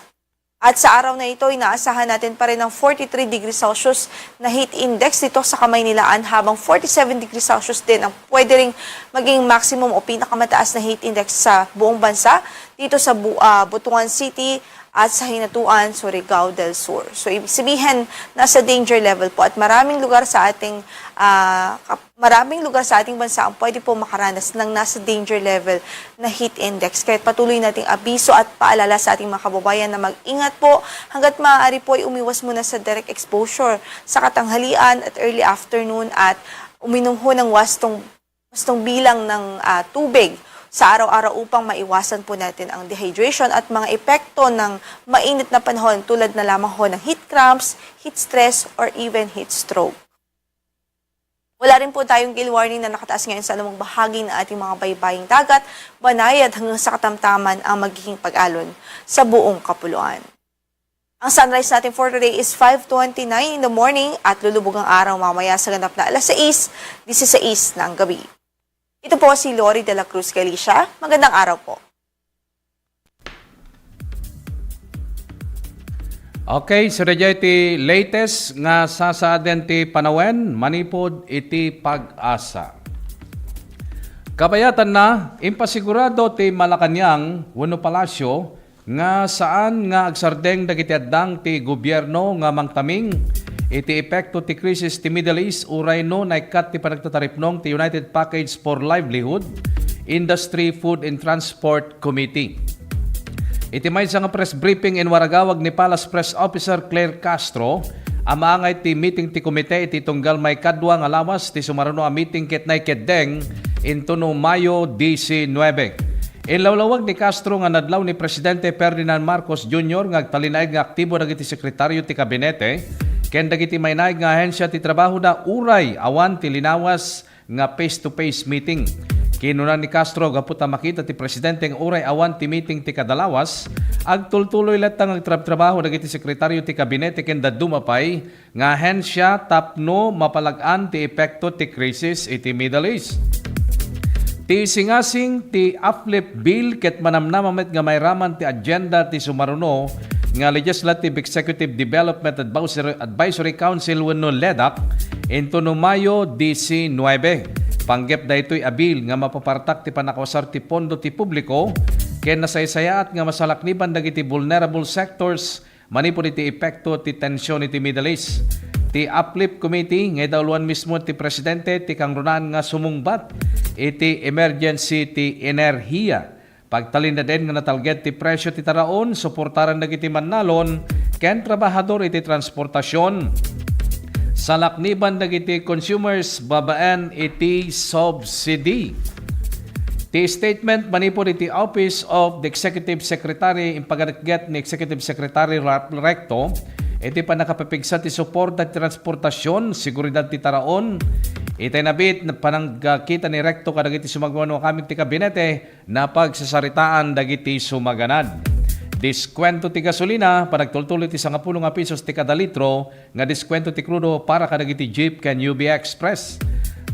At sa araw na ito, inaasahan natin pa rin ang forty-three degrees Celsius na heat index dito sa Kamaynilaan, habang forty-seven degrees Celsius din ang pwede ring maging maximum o pinakamataas na heat index sa buong bansa dito sa Bu-, ah, Butuan City at sa Hinatuan, Surigao del Sur. So, ibig sabihin, nasa danger level po at maraming lugar sa ating, ah, kap-, maraming lugar sa ating bansa ang pwede po makaranas ng nasa danger level na heat index. Kaya patuloy nating abiso at paalala sa ating mga kababayan na mag-ingat po. Hanggat maaari po ay umiwas muna sa direct exposure sa katanghalian at early afternoon at uminom ho ng wastong, wastong bilang ng, ah, tubig sa araw-araw upang maiwasan po natin ang dehydration at mga epekto ng mainit na panahon, tulad na lamang ho ng heat cramps, heat stress, or even heat stroke. Wala rin po tayong gale warning na nakataas ngayon sa anumang bahagi ng ating mga baybaying dagat, banayad hanggang sa katamtaman ang magiging pag-alon sa buong kapuluan. Ang sunrise natin for today is five twenty-nine in the morning at lulubog ang araw mamaya sa ganap na alas sais, disisais ng gabi. Ito po si Lori de la Cruz Galicia. Magandang araw po. Okay, so daydiay ti latest nga sasaaden ti panawen manipud iti Pag-asa. Kabayatanna, impasigurado ti Malacañang wenno Palacio nga saan nga agsardeng dagiti addang ti gobierno nga mangtaming iti epekto ti krisis ti Middle East uray no naikkat ti panagtataripnong ti United Package for Livelihood Industry, Food and Transport Committee. Iti maysa nga press briefing, inwaragawag ni Palace Press Officer Claire Castro a maangay ti meeting ti komite iti tunggal maikadua nga lawas ti sumaruno a meeting ket naikeddeng intono Mayo diecinuebe. Inlawlawag ni Castro nga nadlaw ni Presidente Ferdinand Marcos Junior nga agtalinaed nga aktibo dagiti sekretario ti kabinete ken dagiti mainaig nga ahensya ti trabahoda uray awan ti linawas nga face-to-face meeting. Kinuna ni Castro, gapu ta makita ti presidente nga uray awan ti meeting ti kada lawas, agtultuloy latta nga agtrabtrabaho dagiti sekretario ti kabinete ken dadduma pay nga ahensya tapno mapalag-an ti epekto ti krisis iti Middle East. Ti singasing ti uplift bill ket manamnama met nga mairaman ti agenda ti sumaruno nga Legislative Executive Development Advisory, Advisory Council wenno ledac intono Mayo diecinuebe. Panggep daytoy a bill nga mapapartak ti pannakausar ti pondo ti publiko ken nasaysayaat nga masalakniban dagiti vulnerable sectors manipud iti epekto ti tension iti Middle East. Ti uplift committee nga idauloan mismo ti presidente ti kangrunaan nga sumungbat iti emergency ti enerhiya. Pagtalinaden nga natalged ti presyo ti taraon, suportaran dagiti mannalon ken trabahador iti transportasion. Salakniban dagiti consumers babaen iti subsidy. Ti statement manipud iti Office of the Executive Secretary, impagarikget ni Executive Secretary Ralph Recto iti pannakapipigsa ti suporta ti transportasion, seguridad ti taraon. Itay nabit, panangkita ni Recto kadagiti sumagmamano a kameng ti kabinete, napagsasaritaan dagiti sumaganad. Diskwento ti gasolina, panagtultuloy ti sangapulo nga pesos ti kada litro, nga diskwento ti krudo para kadagiti jeep ken U B Express.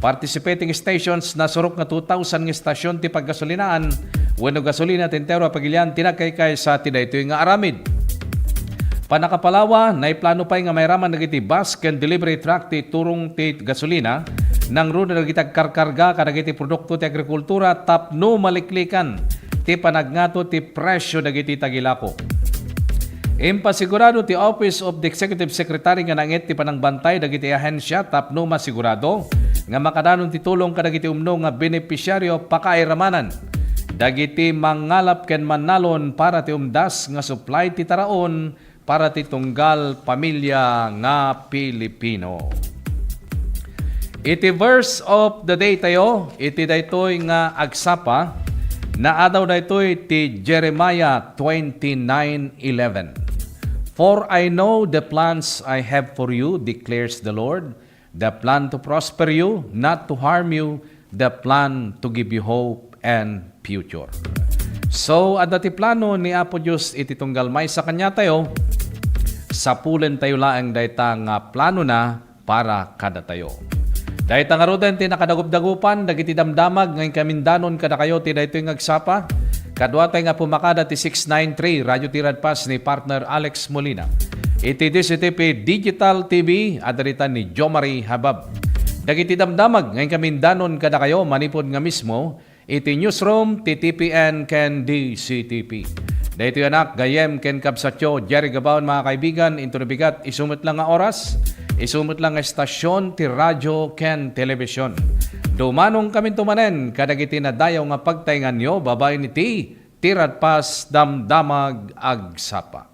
Participating stations, nasurok nga two thousand nga estasyon ti paggasolinaan wenno gasolina ti entero a pagilian ti nagkaykaysa ti daytoy nga aramid. Pannakapalawa, naiplano pay nga mairaman dagiti bus ken delivery truck ti turong ti gasolina, nangruna dagiti agkarkarga kadagiti produkto ti agrikultura tapno maliklikan ti panagngato ti presyo dagiti tagilako. Impasigurado ti Office of the Executive Secretary nga nanget ti panangbantay dagiti ahensya tapno masigurado nga makadanon ti tulong kadagiti umno nga benepisyaryo pakairamanan dagiti mangalap ken mannalon para ti umdas nga supply ti taraon para ti tunggal pamilya nga Pilipino. Iti verse of the day tayo, iti daytoy nga agsapa, naadaw daytoy ti Jeremiah twenty-nine eleven. "For I know the plans I have for you, declares the Lord, the plan to prosper you, not to harm you, the plan to give you hope and future." So, adda ti plano ni Apo Dios iti tunggal maysa kaniatayo, sapulentayo laeng dayta nga planona para kadatayo. Dayta ngaruden ti nakadagup-dagupan dagiti damdamag nga inkamindanon kadakayo ti daytoy nga agsapa. Kaduatay nga pumakada ti six nine three Radio Tiradpas ni partner Alex Molina. Iti D C T P Digital T V, adda dita ni Jomari Habab. Dagiti damdamag nga inkamindanon kadakayo manipud nga mismo iti newsroom ti T P N ken D C T P. Daytoy anak, gayyem ken kabsatyo, Jerry Gabaon, mga kaibigan, inton bigat, isu met la nga oras, isu met la nga estasyon ti radyo ken telebisyon. Dumanongkaminto manen kadagiti nadayaw nga pagtaenganyo babaen iti Tiradpas Damdamag Agsapa.